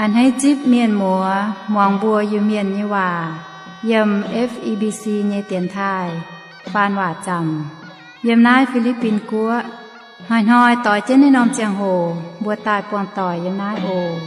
A'hneiv zipv mienh muoz muangx mbuo Iu-Mienh nyei waac yiem F E B C nyei dienx taaih faan waac zaamc yiem naaiv Fi^li^bin Guoqv. Hnoi-hnoi doix jienv naaiv norm ziangh hoc mbuo daaih buangh doic yiem naaiv oc.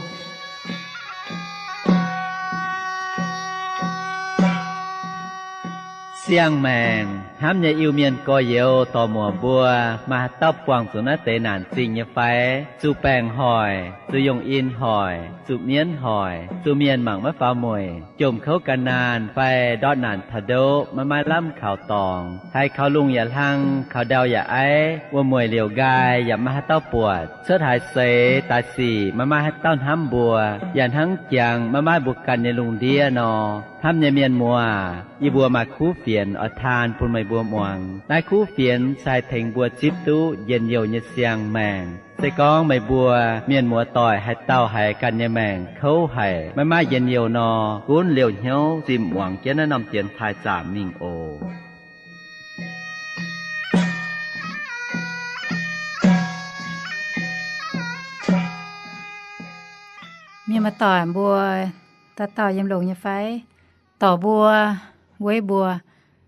Siang-maengc hnamv nyei Iu-Mienh gorx-youz dorc-muoc mbuo, maaih haaix dauh buangh zuqc naaiv deix naanc zingh nyei fai? Zuqc baengc hoic, zuqc yongh in hoic, zuqc mienv hoic, zuqc mienh mangc maiv faaux mueic, jomc kouv gan naanh fai ndortv naanc taux ndoqv maiv maaih lamh kaux dorngx, haiz kaux lungh yaac hlang, kaux ndau yaac aiv, wuom-mueic liouc nqaai yaac maiv maaih haaix dauh buatc, cuotv haaix seix daaih sic maiv maaih haaix dauh hnamv mbuo, yaac hnangv jangx maiv maaih mbuo ganh nyei lungh ndiev nor. Hnamv nyei mienh muoz, yie mbuo maaih kuv fienx oix taan bun meih mbuo muangx. Naaiv kuv fienx se haih tengx mbuo zipv duqv njien-youh nyei siang-maengc. Se gorngv meih mbuo mienh muoz-doic haaix dauh haiz ganh nyei maengc kouv haic, maiv maaih njien-youh nor, gunv liouh hnyouv zimh muangx jienv naaiv norm dienx taaih zaamc mingh oc. Mienh muoz-doic mbuo, dauh dauh yiem longx nyei fai? Dorc mbuo, weiv mbuo,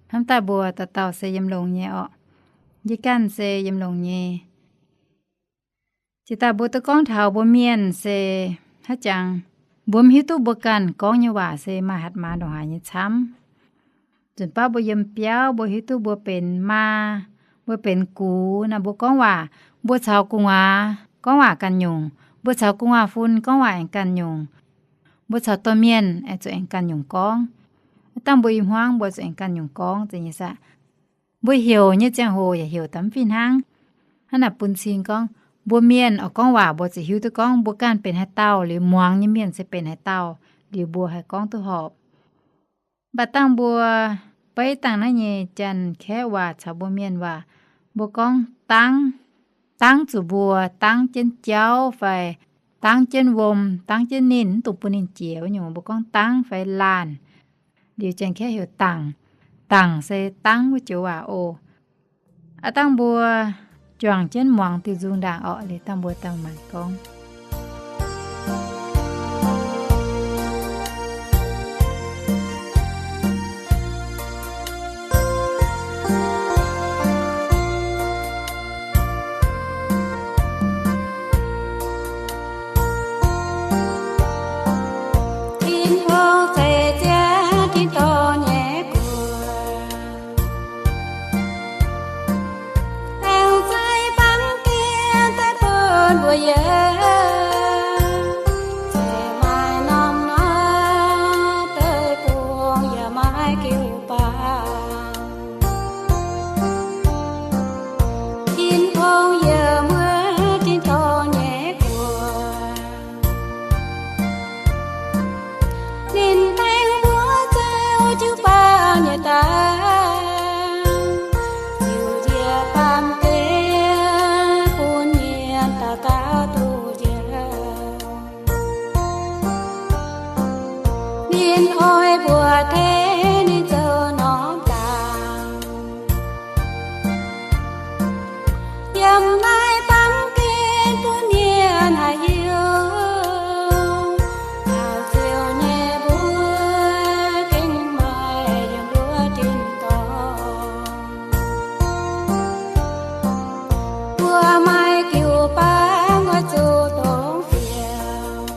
hnamv daaih mbuo dauh dauh se yiem longx nyei orqc. Yie ganh se yiem longx nyei. Jiex daaih mbuo duqv gorngv taux mbuo mienh se haaix jangx, mbuo mv hiuv duqv mbuo ganh gorngv nyei waac se maaih hatc maaz ndongc haaix nyei camv. Nzunc baav mbuo yiem biauv, mbuo hiuv duqv mbuo benx maa, mbuo benx gux nor, mbuo gorngv waac, mbuo caux gu'nguaaz gorngv waac ganh nyungc, mbuo caux gu'nguaaz-fun gorngv waac aengx ganh nyungc, mbuo caux domh mienh aengx zuqc aengx ganh nyungc gorngv. Dangh mbuo i hmuangv mbuo zuqc aengx ganh nyungc gorngv, zeiz nyei saah? Mbuo heuc nyei ziangh hoc yaac heuc daaih mv fih hnangv. Hnangv naaic bun cing gorngv, mbuo mienh oix gorngv waac mbuo ziouc hiuv duqv gorngv mbuo ganh benx haaix dauh, liuz muangx nyei mienh se benx haaix dauh, liuz mbuo haih gorngv duqv horpc. Mv baac dangh mbuo beiv dangh naaiv nyei Janx-Kaeqv waac caux mbuo mienh waac, mbuo gorngv dangv, dangv zuqc mbuo dangv jienv jauv fai dangv jienv wuom, dangv jienv ninh, mv dungx bun ninh jiex wuov nyungc, mbuo gorngv dangv fai laanh. Liuz Janx-Kaeqv heuc dangc. Dangc se dangv wuov joux waac oc. Aav dangh mbuo juangc jienv muangx diuh nzung ndaangc orqc, liuz dangh mbuo dangh maaic gorngv. Tin-Hungh ceix jienv tin-dorngh nyei guoqv, laengz zingh baamh gen daaih bun mbuo yiem. Zeiz maaih norm-norm deic-bung yaac maiv giuv baang. Tin-Hungh yiem wuov tin-dorngh nyei guoqv, ninh tengx mbuo zoux jiu-baang nyei daaih, ziux njiec baamh gen bun mienh dauh dauh duqv njoux. Ninh oix mbuox tengx ninh zoux norm dangc, yiem naaiv baamh gen bun mienh haih hiuv. Taux ziouc nyei mbuo gengh maaih yiem mbuo tin-dorngh. Mbuo maaih jiu-baang oix zuqc dongh fienx,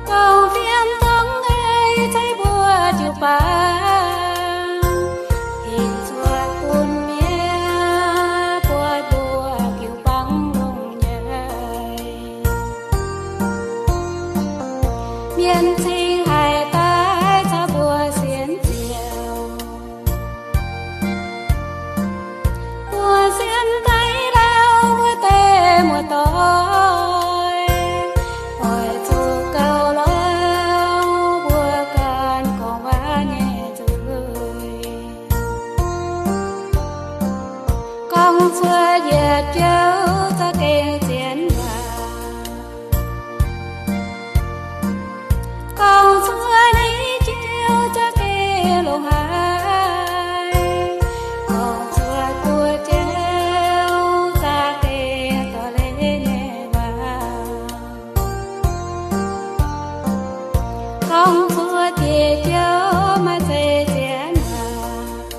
dongh fienx dongh ei ceix mbuo jiu-baang, hinc cuotv bun mienh buatc mbuo jiu-baang longx nyei. Mienh cingx haiz daaih caux mbuo sienx Ziouv. Mbuo sienx daaih lauh wuov deix muoz-doic, oix zuqc gauh lorz mbuo ganh gorngv waac nyei zuiz. Gorngv cuotv yietc jouv za'gengh zien waac. Gorngv Gorngv cuotv dieh jouv maaih zeiz zien waac,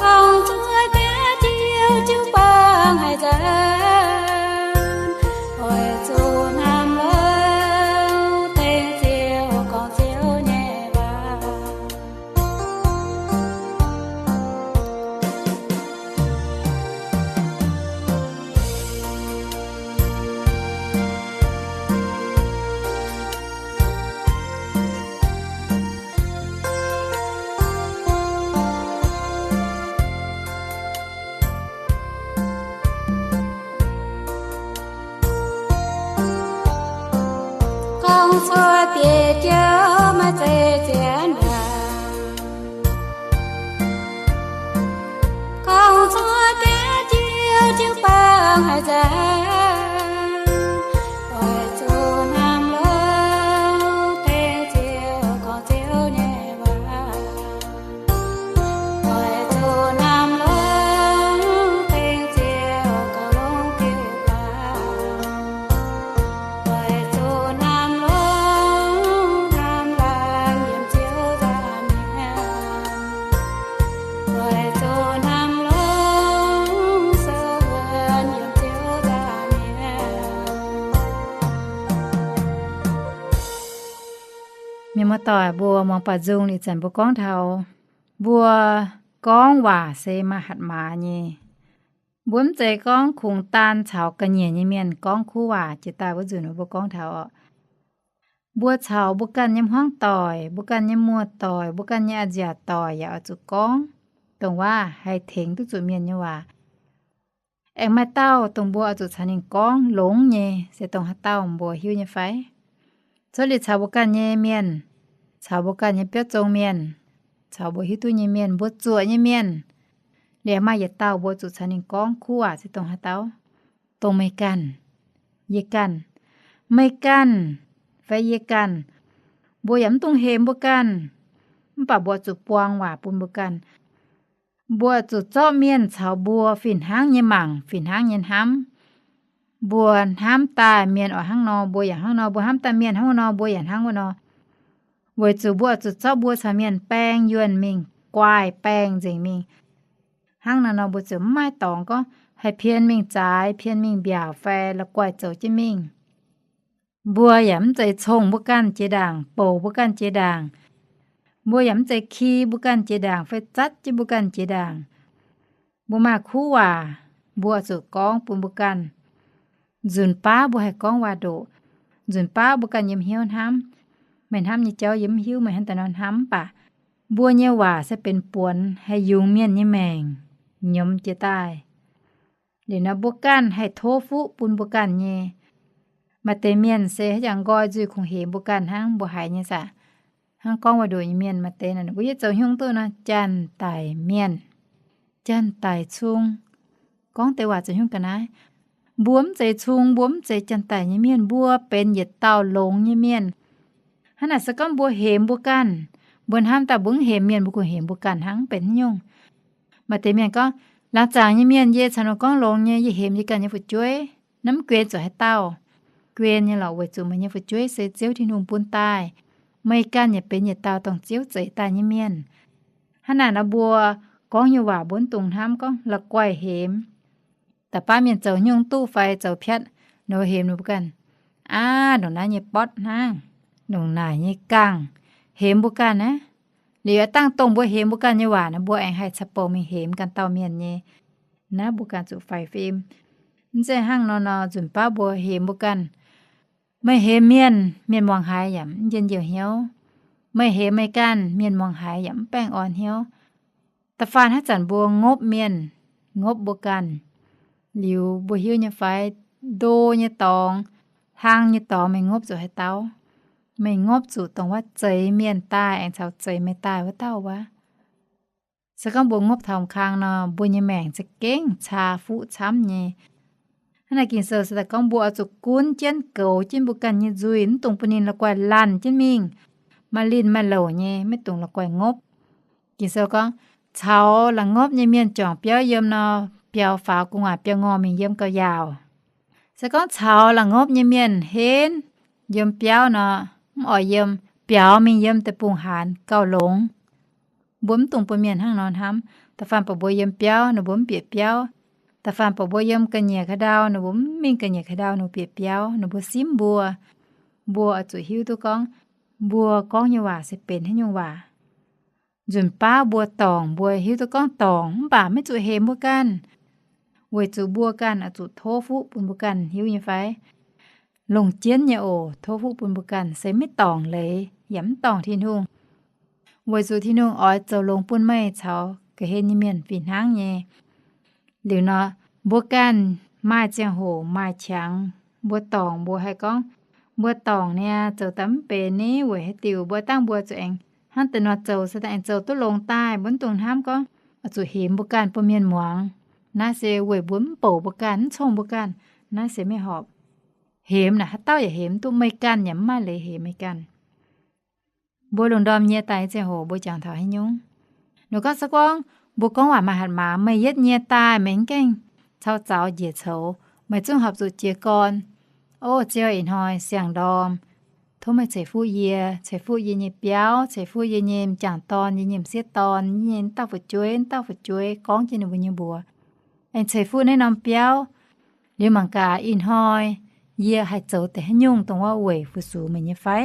gorngv cuotv dieh jouv jiu bang haaix zanc, oix zuqc hnamv longx dengv Ziouv gorngv Ziouv nyei waac. Gorngv cuotv dieh jouv maaih zeiz zien waac, gorngv cuotv dieh jouv jiu bang haaix zanc, oix zuqc hnamv longx dengv Ziouv gorngv Ziouv nyei waac. Oix zuqc hnamv longx dengv Ziouv gorngv longx diuh waac. Oix zuqc hnamv longx hnamv laanh yiem Ziouv nza'hmien. Oix zuqc hnamv longx sou wuonx yiem Ziouv nza'hmien. Mienh muoz-doic mbuo muangx baaux nzung liuz zanc mbuo gorngv taux, mbuo gorngv waac se maaih hatc maaz nyei. Mbuo mv zeiz gorngv kungx daan caux ga'nyiec nyei mienh gorngv kuv waac. Jiex daaih wuov nzunc mbuo gorngv taux oc, mbuo caux mbuo ganh nyei hmuangv doic, mbuo ganh nyei muoz-doic, mbuo ganh nyei a'nziaauc doic yaac oix zuqc gorngv dongh waac haih tengx duqv zuqc mienh nyei waac. Aengx maaih dauh dongh mbuo oix zuqc caux ninh gorngv longx nyei, se dongh haaix dauh mbuo hiuv nyei fai? Cuotv liuz caux mbuo ganh nyei mienh, caux mbuo ganh nyei biauv zong mienh, caux mbuo hiuv duqv nyei mienh, mbuo zuoqc nyei mienh, liuz maaih yietc dauh mbuo zuqc caux ninh gorngv kuv waac se dongh haaix dauh? Dongh meih ganh, yie ganh. Meih ganh fai yie ganh, mbuo yaac mv dungx hemx mbuo ganh, mv baac mbuo zuqc buang waac bun mbuo ganh. Mbuo zuqc zorqv mienh caux mbuo fih hnangv nyei mangc, fih hnangv nyei hnamv. Mbuo hnamv daaih mienh oix hnangv nor, mbuo yaac hnangv nor, mbuo hnamv daaih mienh hnangv wuov nor, mbuo yaac hnangv wuov nor. Weic zuqc mbuo zuqc zorqv mbuo caux mienh baeng yuonh mingh, guaih baeng nzengc mingh. Hnangv naaiv nor mbuo ziouc mv maaih dorngx gorngv haih pien mingh zaaix, pien mingh mbiaauc fai la'guaih zoux jienv mingh. Mbuo yaac mv zeiz congh mbuo ganh jiex ndaangc, bouc mbuo ganh jiex ndaangc. Mbuo yaac mv zeiz ki mbuo ganh jiex ndaangc fai zatv jienv mbuo ganh jiex ndaangc. Mbuo maaih kuv waac, mbuo zuqc gorngv bun mbuo ganh. Nzunc baav mbuo haih gorngv waac-ndoqc, nzunc baav mbuo ganh yiem hnyouv hnamv. Meih hnamv nyei jauv yie mv hiuv meih hnangv daaih nor hnamv, mv baac mbuo nyei waac se benx buonx haih yungz mienh nyei maengc, nyiemz jiex daaih. Liuz nor mbuo ganh haih tov fuqv bun mbuo ganh nyei. Maaih deix mienh se haaix jangx nqoi nzuih kungx hemx mbuo ganh hnangv, mbuo haiz nyei saah. Hnangv gorngv waac-ndoqc nyei mienh maaih deix naaic, mbuo yietv zoux haaix nyungc duqv nor, janx-daic mienh, janx-daic cung. Gorngv deix waac zoux haaix nyungc ga'naaiv. Mbuo mv zeiz cung, mbuo mv zeiz janx-daic nyei mienh, mbuo benx yietc dauh longx nyei mienh. Hnangv naaic se gorngv mbuo hemx mbuo ganh, mbuo hnamv daaih mbuo mv hemx mienh, mbuo kungx hemx mbuo ganh hnangv, mv benx haaix nyungc. Maaih deix mienh gorngv, laangz zaangc nyei mienh yie caux ninh gorngv longx nyei, yie hemx yie ganh nyei fu'jueiv. Naaiv mv guen zuqc haaix dauh. Guen nyei lorqc, weic zuqc meih nyei fu'jueiv se Ziouv Tin-Hungh bun daaih. Meih ganh yaac benx yietc dauh dongh Ziouv zeix daaih nyei mienh. Hnangv naaic nor mbuo gorngv nyei waac mbuo mv dungx hnamv gorngv la'guaih hemx. Da'faanh mienh zoux nyungc duqv fai zoux piatv, ninh mbuo hemx ninh mbuo ganh, aav, ndongc naaiv nyei botv hnangv, ndongc naaic nyei gangh, hemx mbuo ganh aqv. Liuz aav dangh dongh mbuo hemx mbuo ganh nyei waac nor, mbuo aengx haih caqv-bouc mingh hemx ganh dauh mienh nyei. Naaiv mbuo ganh zuqc faix fim. Mv zeiz hnangv nor nor, nzunc baav mbuo hemx mbuo ganh. Meih hemx mienh, mienh muangx haiz yaac mv njien-youh hnyouv. Meih hemx meih ganh, mienh muangx haiz yaac mv baengh orn hnyouv. Da'faanh haaix zanc mbuo ngopv mienh, ngopv mbuo ganh, liuz mbuo hiuv nyei fai, ndo nyei dorngx, hlang nyei dorngx meih ngopv zuqc haaix dauh? Meih ngopv zuqc dongh wuov zeix mienh daaih aengx caux zeix meih daaih wuov dauh wuov. Se gorngv mbuo ngopv taux kang nor, mbuo nyei maengc za'gengh caa fuqv camv nyei. Hnangv naaic Ging-Sou se daaih gorngv mbuo oix zuqc gunv jienv goux jienv mbuo ganh nyei nzuih, mv dungx bun ninh la'guaih laanh jienv mingh, maaih linh maaih louc nyei, maiv dungx la'guaih ngopv. Ging-Sou gorngv, caux la'ngopv nyei mienh juangc biauv yiem nor, biaux faaux gu'nguaaic biauv-ngorh mingh yiem gauh yaauc. Se gorngv caux la'ngopv nyei mienh henv, Yiem biauv nor, mv oix yiem, biaux mingh yiem deic-bung-haanz gauh longx. Mbuo mv dungx bun mienh hnangv nor hnamv. Da'faanh baac mbuo yiem biauv, ninh mbuo mv bieqc biauv. Da'faanh baac mbuo yiem ga'nyiec ka'ndau, ninh mbuo mv mingh ga'nyiec ka'ndau, ninh mbuo bieqc biauv, ninh mbuo simv mbuo. Mbuo oix zuqc hiuv duqv gorngv, mbuo gorngv nyei waac se benx haaix nyungc waac. Nzunc baav mbuo dorngc, mbuo hiuv duqv gorngv dorngc, mv baac maiv zuqc hemx mbuo ganh, weic zuqc mbuo ganh oix zuqc tov fuqv bun mbuo ganh hiuv nyei fai? Longc jienv nyei oc, tov fuqv bun mbuo ganh se maiv dorngc leiz yaac mv dorngc Tin-Hungh, weic zuqc Tin-Hungh oix zoux longx bun meih caux ga'hlen nyei mienh fih hnangv nyei. Liuz nor, mbuo ganh maaih ziangh hoc maaih qangx, mbuo dorngc mbuo haih gorngv, mbuo dorngc niaa, zoux daaih mv benx ni, weic haaix diuc? Mbuo dangh mbuo zuqc aengx hnangv deix nor zoux, se daaih aengx zoux duqv longx daaih. Mbuo mv dungx hnamv gorngv oix zuqc hemx mbuo ganh bun mienh muangx. Naaiv se weic mbuo mv bouc mbuo ganh, mv cong mbuo ganh. Naaiv se maiv horpc. Hemx naaic haaix dauh yaac hemx mv duqv, meih ganh yaac mv maaih leiz hemx meih ganh. Mbuo lungh ndorm nyie daaih nyei ziangh hoc mbuo jangx taux haaix nyungc? Ninh gorngv, se gorngv mbuo gorngv waac maaih hatc maaz, meih yietv nyie daaih meih mv gaengh cau zaux njiec coux, meih zungv horpc zuqc jiez gorn. O Ziouv, ih hnoi siang-ndorm tov meih ceix fuqv yie, ceix fuqv yie nyei biauv, ceix fuqv yie nyei m'jangc dorn, yie nyei m'sieqv dorn, yie nyei dauh fu'jueiv, dauh fu'jueiv gorngv jienv ninh mbuo nyei mbuox, aengx ceix fuqv naaiv norm biauv. Liuz mangc gaax ih hnoi yie haih zoux deix haaix nyungc dongh wuov weic fu-sux meih nyei fai?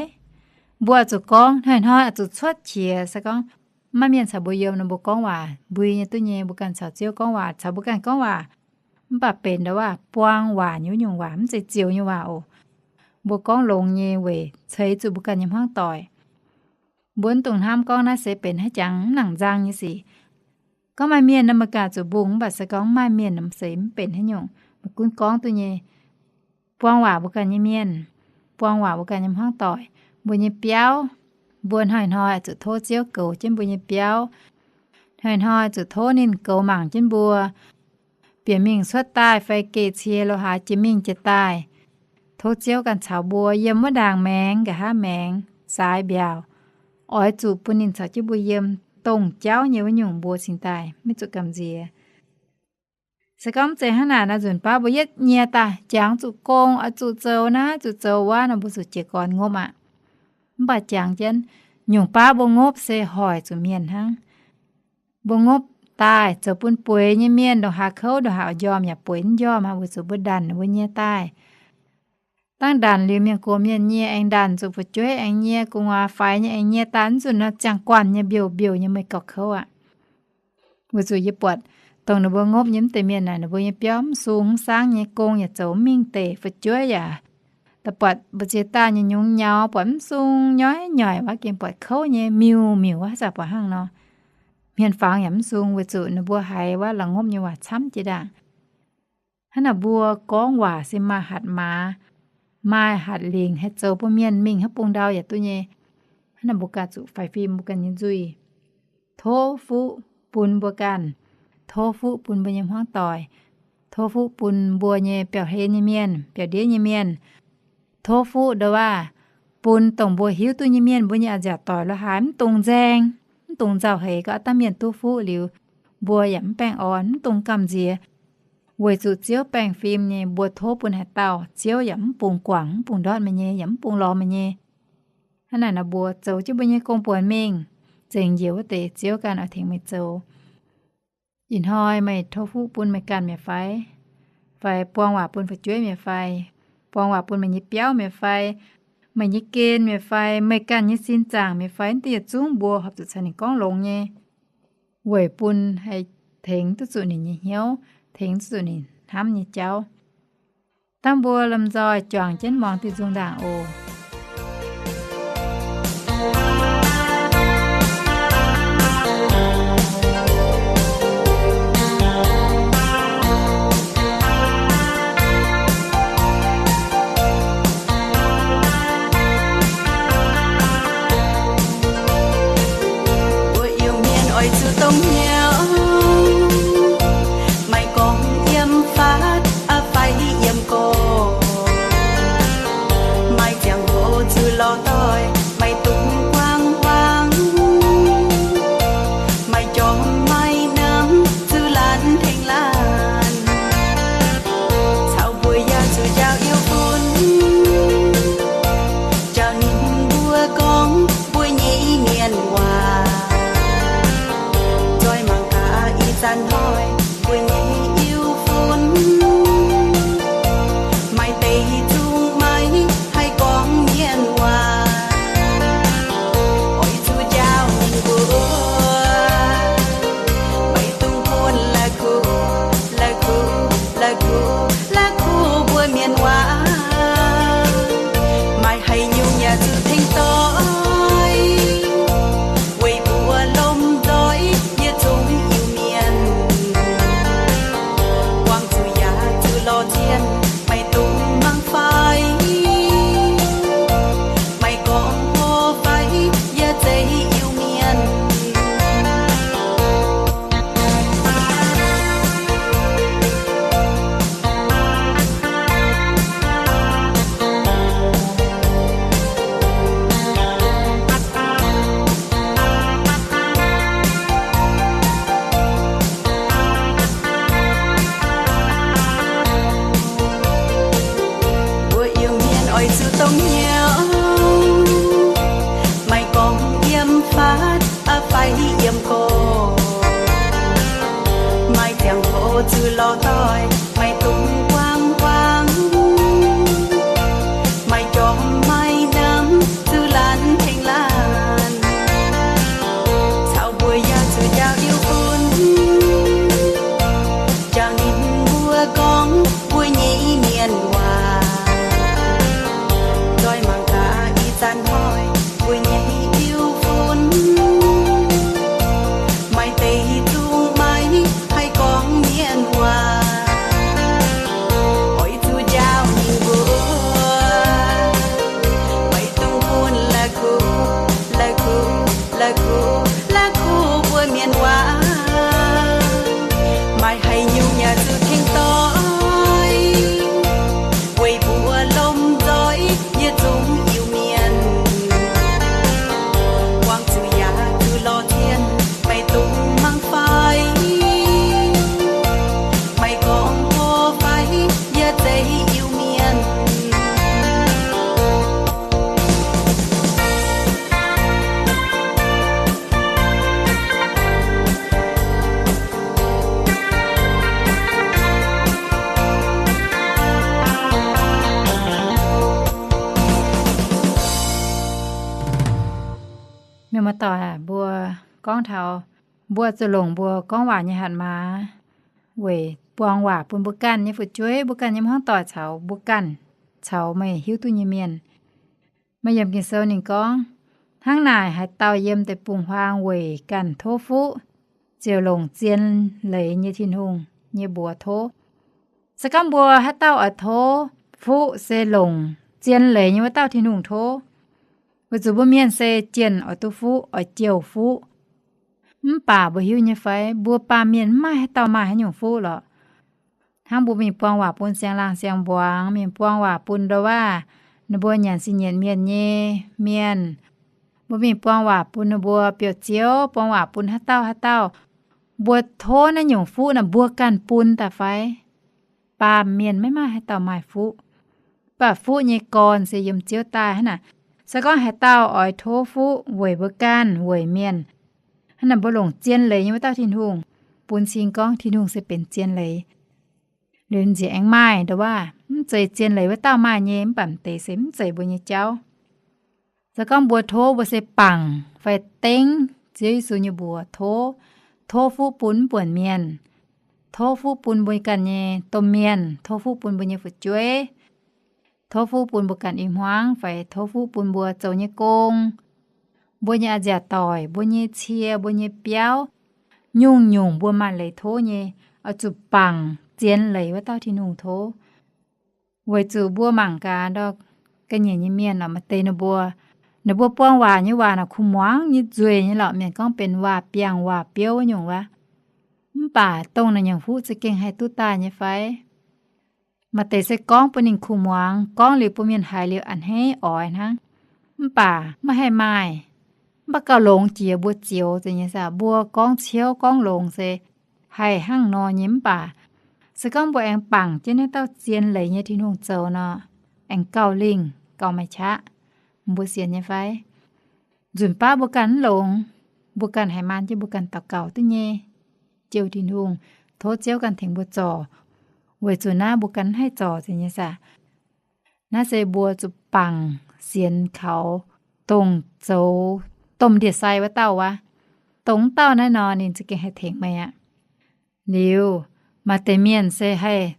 Mbuo oix zuqc gorngv, hnoi-hnoi oix zuqc cuotv qiex. Se gorngv maiv maaih mienh caux mbuo yiem nor, mbuo gorngv waac mbui nyei duqv nyei, mbuo ganh caux Ziouv gorngv waac, caux mbuo ganh gorngv waac, mv baac benx ndau waac buang waac nyei wuov nyungc waac, mv zeiz zioux nyei waac oc. Mbuo gorngv longx nyei weic ceix zuqc mbuo ganh nyei hmuangv doic. Mbuo mv dungx hnamv gorngv naaiv se benx haaix jangx mv nangc nzang nyei sic. Gorngv maaih mienh nor, meih ganh zuqc mbungh, mv baac se gorngv maiv maaih mienh nor, se mv benx haaix nyungc, meih gunv gorngv duqv nyei. Buang waac mbuo ganh nyei mienh, buang waac mbuo ganh nyei hmuangv doic, mbuo nyei biauv. Mbuo hnoi-hnoi zuqc tov Ziouv goux jienv mbuo nyei biauv. Hnoi-hnoi zuqc tov ninh goux mangc jienv mbuo. Bieqc mingh cuotv daaih fai geh cie lo haaix, jiex mingh jiex daaih, tov Ziouv ganh caux mbuo yiem wuov ndaangc maengx, nqa'haav maengx, saaix mbiaauc, oix zuqc bun ninh caux jienv mbuo yiem, dongh jauv nyei wuov nyungc mbuo cingx daaih maiv zuqc gamh nziex. Se gorngv mv zeiz hnangv naaic nor, nzunc baav mbuo yietv nyie daaih jangx zuqc gong, oix zuqc zoux naaiv, zuqc zoux wuov nor, mbuo zuqc jiez gorn ngopv aqv. Mv baac jangx jienv, nyungc baav mbuo ngopv se hoic zuqc mienh hnangv. Mbuo ngopv daaih zoux bun bueix nyei mienh, ndongc haaix kouv, ndongc haaix oix njormh yaac bueix mv njormh aqv, weic zuqc mbuo ndanc mbuo nyie daaih. Dangh ndanc liuz mienh gox mienh nyie aengx ndanc, zuqc fu'jueiv aengx nyie, gu'nguaaz faix nyei aengx nyie daaih, mv zuqc nor ziangh guanh nyei mbiouh mbiouh nyei meih gauh kouv aqv. Weic zuqc yie buatc dongh ninh mbuo ngopv nyei mv deix mienh naaic, ninh mbuo nyei biauv mv sung mv saangv nyei, gong yaac zoux mv mingh deix, fu'jueiv yaac, da'buatc mbu'ziex daaih nyei nyungc nyaux buatc mv sung, nyoiv nyoic wuov, gengh buatc kouv nyei, miuc miuc wuov, haaix zanc buatc hnangv nor. Hmien fangx yaac mv sung, weic zuqc ninh mbuo haiz wuov la'ngopv nyei waac camv jiex ndaangc. Hnangv naaic mbuo gorngv waac se maaih hatc maaz, maaih hatc lingc, haih zoux bun mienh mingh haaix bung ndau yaac duqv nyei. Hnangv naaic mbuo ganh zuqc faix fim mbuo ganh nyei nzuih, tov fuqv bun mbuo ganh, tov fuqv bun mbuo nyei hmuangv doic, tov fuqv bun mbuo nyei biauv-hlen nyei mienh, biauv-ndiev nyei mienh. Tov fuqv ndau waac bun dongh mbuo hiuv duqv nyei mienh, mbuo nyei a'nziaauc doic lo haaix mv dungx nzaeng, mv dungx nzauh heix, gauh dangh mienh duqv fuqv liuz, mbuo yaac mv baengh orn, mv dungx gamh nziex, weic zuqc Ziouv baengh fim nyei. Mbuo tov bun haaix dauh, Ziouv yaac mv bungx guangc, mv bungx ndortv meih nyei, yaac mv bungx lorz meih nyei. Hnangv naaic nor mbuo zoux jienv mbuo nyei gong-buonc mingh, zengc njiec wuov deix, Ziouv ganh oix tengx meih zoux. Ih hnoi meih tov fuqv bun meih ganh mi'aqv fai? Fai buang waac bun fu'jueiv mi'aqv fai? Buang waac bun meih nyei biauv mi'aqv fai? Meih nyei gen mi'aqv fai? Meih ganh nyei sin zaangc mi'aqv fai? Mv deix yietc zungv mbuo horpc zuqc caux ninh gorngv longx nyei, weic bun haih tengx duqv zuqc ninh nyei hnyouv, tengx duqv zuqc ninh hnamv nyei jauv. Dangh mbuo lomh nzoih juangc jienv muangx diuh nzung ndaangc oc. Mbuo Iu-Mienh oix zuqc dongh hnyouv, maiv gorngv yiem faatv fai yiem gorx, maaih ziangh Muoz-doic, mbuo gorngv taux mbuo zuqc longc mbuo gorngv waac nyei hatc maaz weic buang waac bun mbuo ganh nyei fu'jueiv, mbuo ganh nyei hmuangv doic caux mbuo ganh caux meih hiuv duqv nyei mienh. Maaih yiemc Ging-Sou ninh gorngv, hnangv naaic haaix dauh yiem deic-bung-huaang weic ganh tov fuqv, ziouc longc zien leiz nyei Tin-Hungh nyei mbuox tov. Se gorngv mbuo haaix dauh oix tov fuqv se longc zien leiz nyei wuov dauh Tin-Hungh tov, weic zuqc mbuo mienh se jienh oix duqv fuqv, oix jouh fuqv. Mv baac mbuo hiuv nyei fai, mbuo baamh mienh mv maaih haaix dauh maaih haaix nyungc fuqv lorqc. Hnangv mbuo mingh buang waac bun siang-laangh siang-mbuangz, mingh buang waac bun ndo waac, ninh mbuo nyanc sin nyienc mienh nyei mienh, mbuo mingh buang waac bun ninh mbuo biouv-ziouv, buang waac bun haaix dauh haaix dauh, mbuo tov naaiv nyungc fuqv naaic mbuo ganh bun daaih fai? Baamh mienh maiv maaih haaix dauh maaih fuqv. Mv baac fuqv nyei gorn se yiem Ziouv daaih hnangv naaic. Se gorngv haaix dauh oix tov fuqv weic mbuo ganh weic mienh, hnangv naaic mbuo longc zien leiz nyei wuov dauh Tin-Hungh, bun cing gorngv Tin-Hungh se benx zien leiz. Liuz nziex aengx maaih ndo waac, mv zeiz zien leiz wuov dauh maaih nyei, mv baac m'deix se mv zeiz mbuo nyei jauv. Se gorngv mbuo tov, mbuo se bangc fai dengv Ziouv Yesu nyei mbuox tov, tov fuqv bun mv buonc mienh, tov fuqv bun mbuo ganh nyei domh mienh, tov fuqv bun mbuo nyei fu'jueiv, tov fuqv bun mbuo ganh i hmuangv fai tov fuqv bun mbuo zoux nyei gong, mbuo nyei a'nziaauc doic, mbuo nyei cie, mbuo nyei biauv, nyungc-nyungc mbuo maaih leiz tov nyei, oix zuqc bangc zien leiz wuov dauh Tin-Hungh tov. Weic zuqc mbuo mangc gaax ndau ga'nyiec nyei mienh lorqc, maaih deix ninh mbuo, ninh mbuo buang waac nyei waac naaic kuh muangx nyei nzueic nyei lorqc, mienh gorngv benx waac-biangh waac-biouv wuov nyungc wuov. Mv baac dongh naaiv nyungc fuqv za'gengh haih duqv daaih nyei fai? Maaih deix se gorngv bun ninh kuh muangx, gorngv liuz bun mienh haiz liuz a'hneiv oix hnangv. Mv baac maiv haih maaih. Mv baac gauh longx jiex mbuo zioux zeiz nyei saah, mbuo gorngv ciouv gorngv longx se haih hnangv nor nyei. Mv baac se gorngv mbuo aengx bangc jienv naaiv dauh zien leiz nyei Tin-Hungh zoux nor, aengx gauh lingh gauh maaih qaqv. Mbuo sienx nyei fai? Nzunc baav mbuo ganh mv longx, mbuo ganh haiz maan jienv mbuo ganh daux gaux duqv nyei, jouh Tin-Hungh, tov Ziouv ganh tengx mbuo zorc, weic zuqc naaiv mbuo ganh mv haih zorc zeiz nyei saah. Naaiv se mbuo zuqc bangc sienx kaux dongh zoux domh ndie-sai wuov dauh wuov. Dongh wuov dauh naaiv nor ninh za'gengh haih tengx meih aqv. Liuz, maaih deix mienh se haih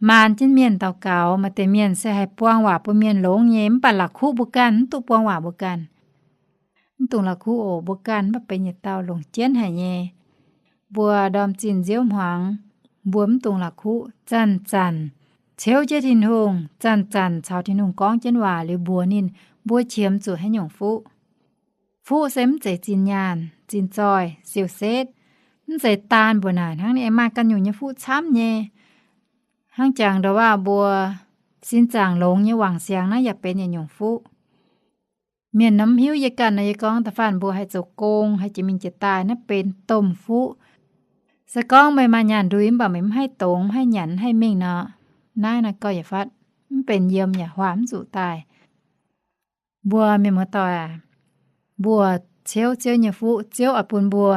maan jienv mienh daux gaux, maaih deix mienh se haih buang waac bun mienh longx nyei, mv baac la'kuqv mbuo ganh, mv dungx buang waac mbuo ganh. Mv dungx la'kuqv oc, mbuo ganh mv baac benx yietc dauh longc jienv haic nyei. Mbuo ndorm zinh nziouv hmuangx, mbuo mv dungx la'kuqv, zanc-zanc ciouv jienv Tin-Hungh, zanc-zanc caux Tin-Hungh gorngv jienv waac liuz mbuox ninh mbuo qiemx zuqc haaix nyungc fuqv. Fuqv se mv zeiz zinh nyaanh, zinh zoih, siou-setv, mv zeiz daan mbuo naaic hnangv, ninh aengx maaih ganh nyungc nyei fuqv camv nyei. Hnangv jangx ndau waac mbuo sin zaangc longx nyei wangc siangx naaiv yaac benx yietc nyungc fuqv. Mienh nor mv hiuv, yie ganh nor yie gorngv da'faanh mbuo haih zoux gong, haih jiex mingh jiex daaih, naaiv benx domh fuqv. Se gorngv meih maaih nyaanh ndui mv baac meih mv haih dongz, mv haih nyanc, mv haih mingh nor, naaiv naaiv gauh yaac fatv mv benx yiem yaac huaax mv zuqc daaih. Mbuo mienh muoz-doic aac, mbuo ciouv Ziouv nyei fuqv, Ziouv oix bun mbuo.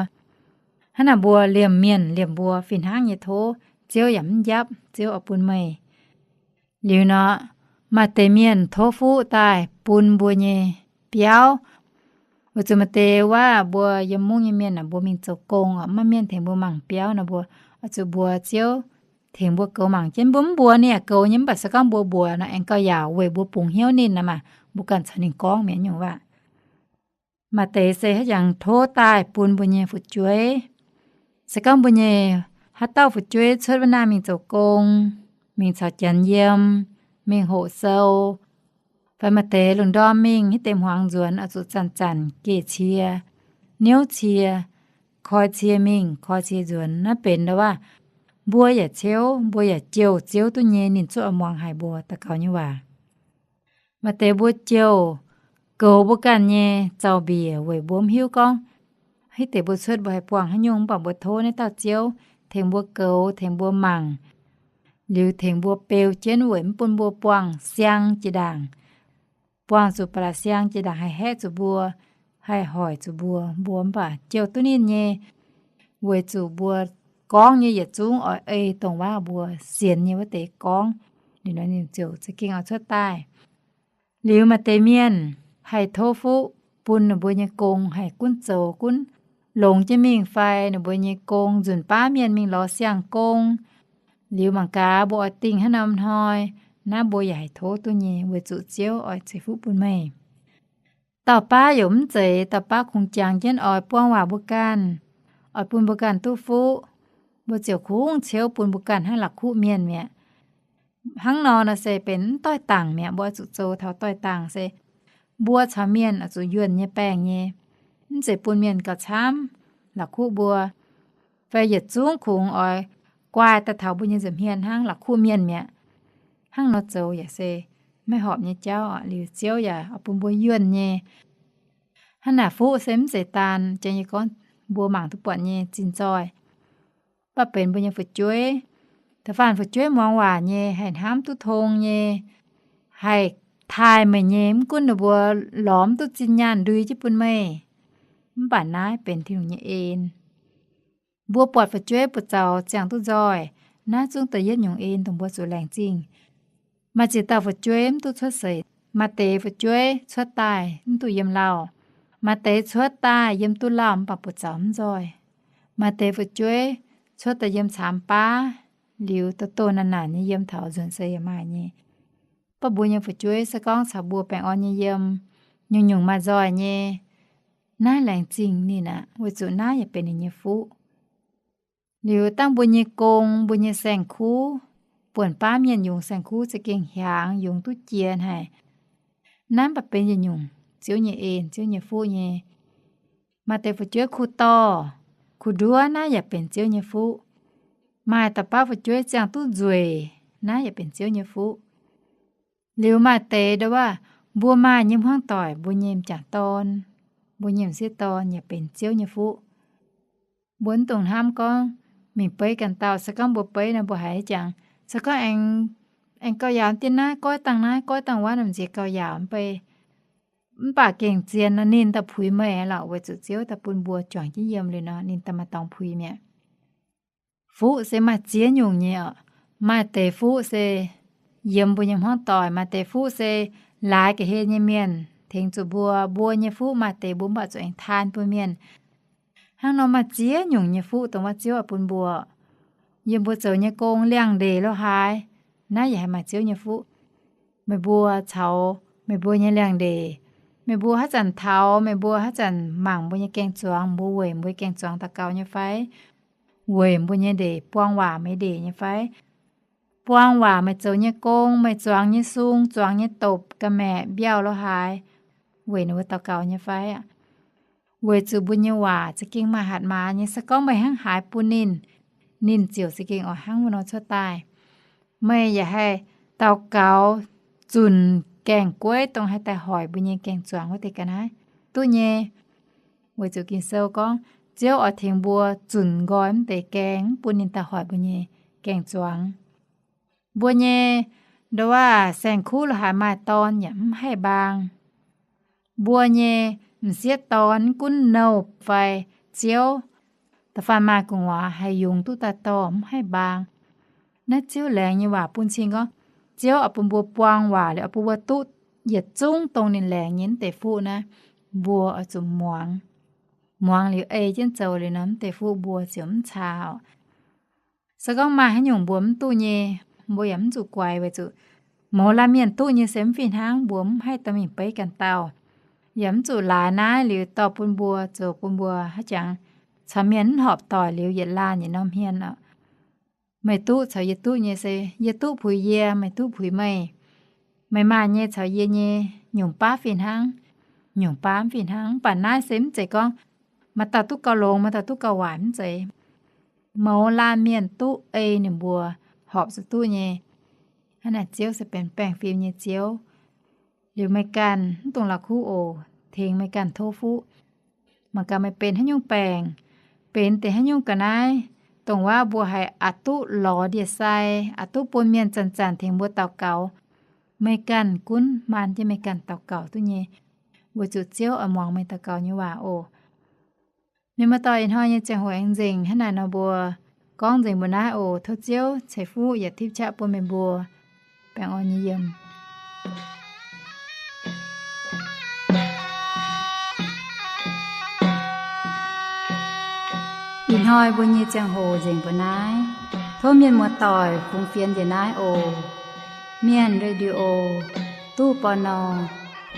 Hnangv naaic mbuo liemh mienh liemh mbuo fih hnangv nyei tov, Ziouv yaac mv njapv, Ziouv oix bun meih. Liuz nor, maaih deix mienh tov fuqv daaih bun mbuo nyei biauv. Weic zuqc maaih deix waac mbuo yiem mungv nyei mienh aah, mbuo mingh zoux gong oc, maiv maaih mienh tengx mbuo mangc biauv nor, mbuo oix zuqc mbuox Ziouv tengx mbuo goux mangc jienv. Mbuo mv mbuox ninh yaac goux nyei, mv baac se gorngv mbuo mbuox nor aengx gauh yaauc weic mbuo bungx hnyouv ninh aqv maah, mbuo ganh caux ninh gorngv mi'aqv nyungc waac. Maaih deix se haaix jangx tov daaih bun mbuo nyei fu'jueiv. Se gorngv mbuo nyei haaix dauh fu'jueiv cuotv wuov naaiv mingh zoux gong, mingh caux janx yiem, mingh hoqc sou, fai maaih deix lungh ndorm mingh hitv deix hmuangx nzuonx oix zuqc zanc-zanc geh cie, niouv cie, koi cie mingh, koi cie nzuonx, naaiv benx ndau waac mbuo yaac ciouv, mbuo yaac jouh Ziouv duqv nyei ninh cuotv oix muangx haic mbuo daux gaux nyei waac. Maaih deix mbuo jouh goux mbuo ganh nyei zaux-mbiec weic mbuo mv hiuv gorngv hitv deix mbuo cuotv mbuo haih buangh haaix nyungc, mv baac mbuo tov naaiv dauh Ziouv tengx mbuo goux, tengx mbuo mangc, liuz tengx mbuo beu jienv weic mv bun mbuo buangh siang jiex ndaangc, buangh zuqc ba'laqc siang jiex ndaangc haih haeqv zuqc mbuo, haih hoic zuqc mbuo. Mbuo mv baac jouh duqv ninh nyei, weic zuqc mbuo gorngv nyei yietc zungv oix ei dongh waac mbuo sienx nyei wuov deix gorngv. Liuz nor ninh ziouc za'gengh oix cuotv daaih. Liuz maaih deix mienh haih tov fuqv bun ninh mbuo nyei gong haih gunv zoux gunv longx jienv mingh fai ninh mbuo nyei gong nzunc baav mienh mingh lorz siang-gong. Liuz mangc gaax mbuo oix dingh haaix norm hnoi, naaiv mbuo yaac haih tov duqv nyei, weic zuqc Ziouv oix ceix fuqv bun meih. Dauh baav yaac mv zeiz, dauh baav kungx jangx jienv oix buang waac mbuo ganh, oix bun mbuo ganh duqv fuqv. Mbuo ziouc kungx ciouv bun mbuo ganh hnangv la'kuqv mienh mi'aqv. Hnangv nor nor se benx mv doix-dangc mi'aqv. Mbuo oix zuqc zoux taux doix-dangc se mbuo caux mienh oix zuqc yuonh nyei baengc nyei, mv zeiz bun mienh gauh camv la'kuqv mbuo, fai yietc zungv kungx oix guai daaih taux mbuo nyei nza'hmien hnangv la'kuqv mienh mi'aqv. Hnangv nor zoux yaac se maiv horpc nyei jauv. Liuz Ziouv yaac oix bun mbuo yuonh nyei. Hnangv naaic fuqv se mv zeiz daan jang yie gorngv mbuo mangc duqv buatc nyei zinh zoih, mv baac benx mbuo nyei fu'jueiv. Da'faanh fu'jueiv muangx waac nyei, haih hnamv duqv tong nyei, haih taaih meih nyei, mv gunv ninh mbuo lorz mv duqv zinh nyaanh ndui jienv bun meih, mv baac naaiv benx Tin-Hungh nyei en. Mbuo buatc fu'jueiv buoz-zaux ziangh duqv nzoih, naaiv zungv da'yietv nyungc en dongh mbuo zuqc laengz zingh. Maaih ziex dauh fu'jueiv mv duqv cuotv seix. Maaih deix fu'jueiv cuotv daaih mv duqv yiem lauh. Maaih deix cuotv daaih yiem duqv lauh mv baac buoz-zaux mv nzoih. Maaih deix fu'jueiv cuotv daaih yiem caamx baav, liuz doh doh naanc naanc nyei yiem taux nzuonx seix yaac maaih nyei. Mv baac mbuo nyei fu'jueiv se gorngv caux mbuo baengh orn nyei yiem, nyungc-nyungc maaih nzoih nyei, naaiv laengz zingh ninh aqv, weic zuqc naaiv yaac benx ninh nyei fuqv. Liuz dangh mbuo nyei gong, mbuo nyei saeng-kuv, buonc baav mienh yungz saeng-kuv za'gengh hiaangx, yungz duqv jiex haic. Naaiv mv baac benx yietc nyungc Ziouv nyei en, Ziouv nyei fuqv nyei. Maaih deix fu'jueiv kuh dorh, kuh nduov, naaiv yaac benx Ziouv nyei fuqv. Maaih dauh baav fu'jueiv ziangh duqv nzueic, naaiv yaac benx Ziouv nyei fuqv. Liuz maaih deix ndongc waac, mbuo maaih nyei hmuangv doic, mbuo nyei m'jangc dorn, mbuo nyei m'sieqv dorn yaac benx Ziouv nyei fuqv. Mbuo mv dungx hnamv gorngv mingh beiv ganh dauh, se gorngv mbuo beiv nor mbuo haiz jangx, se gorngv aengx gauh yaauc dien naaiv goiv dangh naaiv goiv dangh wuov nor m'nziex gauh yaauc mv bei. Mv baac gengh zien nor ninh daaih puix meih lorqc, weic zuqc Ziouv daaih bun mbuo juangc jienv yiem liuz nor ninh daaih maaih dorngx puix mi'aqv. Fuqv se maaih ziex nyungc nyei oc. Maaih deix fuqv se yiem mbuo nyei hmuangv doic, maaih deix fuqv se laaix ga'hlen nyei mienh tengx zuqc mbuo. Mbuo nyei fuqv maaih deix mbuo mv baac zuqc aengx taan bun mienh. Hnangv nor maaih ziex nyungc nyei fuqv dongh wuov Ziouv oix bun mbuo. Yiem mbuo zoux nyei gong, liangx-ndeic lo haaix, naaiv yaac haih maaih Ziouv nyei fuqv. Meih mbuo caux meih mbuo nyei liangx-ndeic, meih mbuo haaix zanc taux, meih mbuo haaix zanc mangc mbuo nyei gaeng-zuangx, mbuo weic mbuo nyei gaeng-zuangx daux gaux nyei fai? Weic mbuo nyei ndeic, buang waac meih ndeic nyei fai? Buang waac meih zoux nyei gong, meih zuangx nyei sung, zuangx nyei dopc, ga'maeqc, mbiauh lo haaix, weic ninh mbuo daux gaux nyei fai aqv? Weic zuqc mbuo nyei waac za'gengh maaih hatc maaz nyei. Se gorngv meih hnangv haaix bun ninh, ninh ziouc za'gengh oix hnangv wuov nor cuotv daaih. Meih yaac haih daux gaux zunc gaengh gueiv dongh haih daaih hoic mbuo nyei gaeng-zuangx wuov deix ga'naaiv duqv nyei. Weic zuqc Ging-Sou gorngv Ziouv oix tengx mbuo zunc nqoi mv deix gaeng, mv bun ninh daaih hoic mbuo nyei gaeng-zuangx. Mbuo nyei ndongc waac saeng-kuv lo haaix maaih dorn yaac mv haih mbaang. Mbuo nyei m'sieqv dorn mv gunv nouh fai ziouv, da'faanh maaih gu'nguaaz haih yungz duqv daaih dorh mv haih mbaang. Naaiv Ziouv laengz nyei waac bun cing gorngv, Ziouv oix bun mbuo buang waac liuz oix bun mbuo duqv yietc zungv dongh ninh laengz nyei mv deix fuqv naaiv, mbuo oix zuqc muangx. Muangx liuz ei jienv zoux liuz nor, mv deix fuqv mbuo ziouc mv caa oc. Se gorngv maaih haaix nyungc mbuo mv duqv nyei, mbuo yaac mv zuqc guaix weic zuqc mouz laanh mienh duqv nyei se mv fih hnangv. Mbuo mv haih dorh mingh beiv ganh dauh, yaac mv zuqc laaix naaiv liuz dorh bun mbuo zoux bun mbuo haaix jangx caux mienh mv horpc doic liuz yietc laanh yietc norm hmien oc. Meih duqv caux yie duqv nyei se yie duqv puix yie, meih duqv puix meih. Meih maaih nyei caux yie nyei nyungc baav fih hnangv, nyungc baav mv fih hnangv. Mv baac naaiv se mv zeiz gorngv maaih dauh duqv gauh longx, maaih dauh duqv gauh waaic, mv zeiz. Mouz laanh mienh duqv ei ninh mbuo horpc zuqc duqv nyei. Hnangv naaic Ziouv se benx baengh fim nyei Ziouv. Liuz meih ganh mv dungx la'kuqv oc, tengx meih ganh tov fuqv. Mangc gaax meih benx haaix nyungc baengc, benx deix haaix nyungc ga'naaiv, dongh wuov mbuo haiz aqc duqv lorz ndie-sai, aqc duqv bun mienh zanc-zanc tengx mbuo daux gaux. Meih ganh gunv maan jienv meih ganh daux gaux duqv nyei, weic zuqc Ziouv oix muangx meih daux gaux nyei waac oc. Mienh muoz-doic, ih hnoi nyei ziangh hoc aengx nzengc hnangv naaic nor, mbuo gorngv nzengc mbuo naaiv oc. Tov Ziouv ceix fuqv yaac tipv qaqv bun meih mbuo. Baengh orn nyei yiem. Ih hnoi mbuo nyei ziangh hoc nzengc mbuo naaiv. Tov mienh muoz-doic fungx fienx njiec naaiv oc. Mienh Radio, ตู้ ปณ.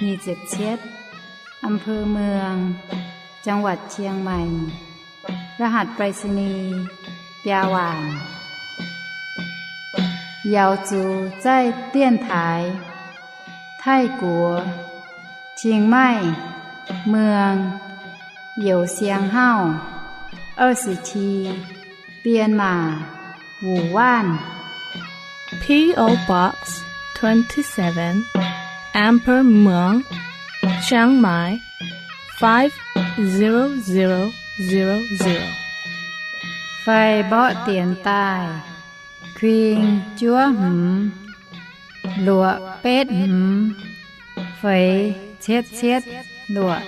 nyic ziepc cietv, อำเภอเมือง จังหวัดเชียงใหม่ รหัสไปรษณีย์ biaa waanc. Yaauz zuqc zaih dienx taaix Taiv-Guoqv, Qing Maih, Mueng, Youz Siang Hauv, 二十七, Bienh Maac, Wuc Waanv. P O Box twenty-seven, อำเภอเมือง เชียงใหม่ five zero zero zero zero. Fai mborqv dienx daaih: kuing juov hmz luoqc betv hmz feix cietv cietv luoqc.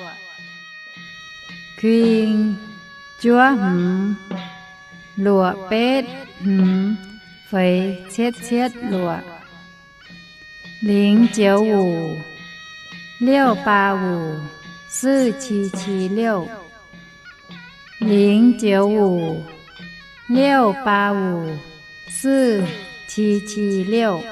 Kuing juov hmz luoqc betv hmz feix cietv cietv luoqc. Lingx joux wuc, 六八五四七七六. Lingx joux wuc, 六八五四七七六.